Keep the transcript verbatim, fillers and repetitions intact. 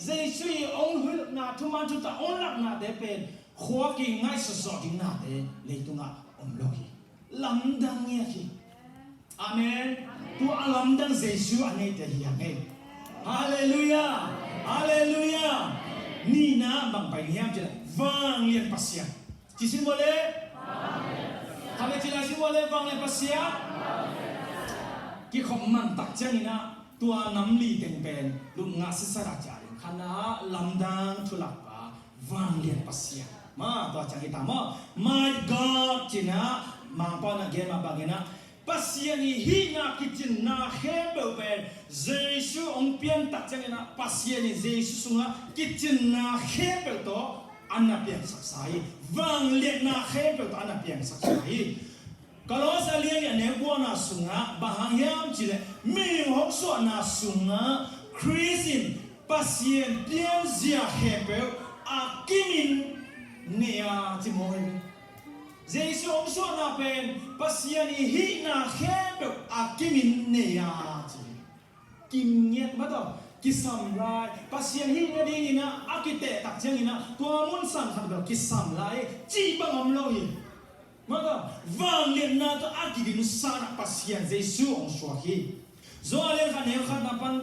Jesu i hong hilhna, thuman thutak hong laknate pen khua kingaihsut zawh ding nate leitungah om lo hi. Lamdang ngiat hi. Amen. Tua a lamdang Jesu a neite hi hang ei. Halleluiah. Halleluiah. Nihna bang pai hiam cih leh vanglian Pasian. Ci sin vua le. Khat le ci lai sin vua le, vanglian Pasian. Kikhop man tak ciangin ah tua nam li teng pen lupna sisa dah ciah ding. Khatna ah lamdang thulakpa vanglian Pasian. Ma tua ciang hi ta maw. My God cih na Mangpau na gen mah bangin ah Pasian i hihna kicinna khempeuh pen Jesu hong pian tak ciangin ah Pasian in Jesu sungah kicinna khempeuh tawh a na piangsaksa hi. Vangliatna khempeuh tawh a na piangsaksa hi. Kolose a lian nih a neu kuana sungah bang hang hiam cih leh mihing hong suahna sungah Khrist in Pasian pianzia khempeuh a kimin nei a ci maw hi. Jesu hong suahna pen Pasian i hihna khempeuh a kimin nei a ci. Kim ngiat mah tawh kisam lai. Pasian hih nadingin ah a kiteh tak ciangin ah tua mun sang khat bel kisam lai cih bang om lo hi. Mah tawh vangliatna tawh a kidimsan ah Pasian Jesu hong suak hi. Johan lian khat neu khatna pan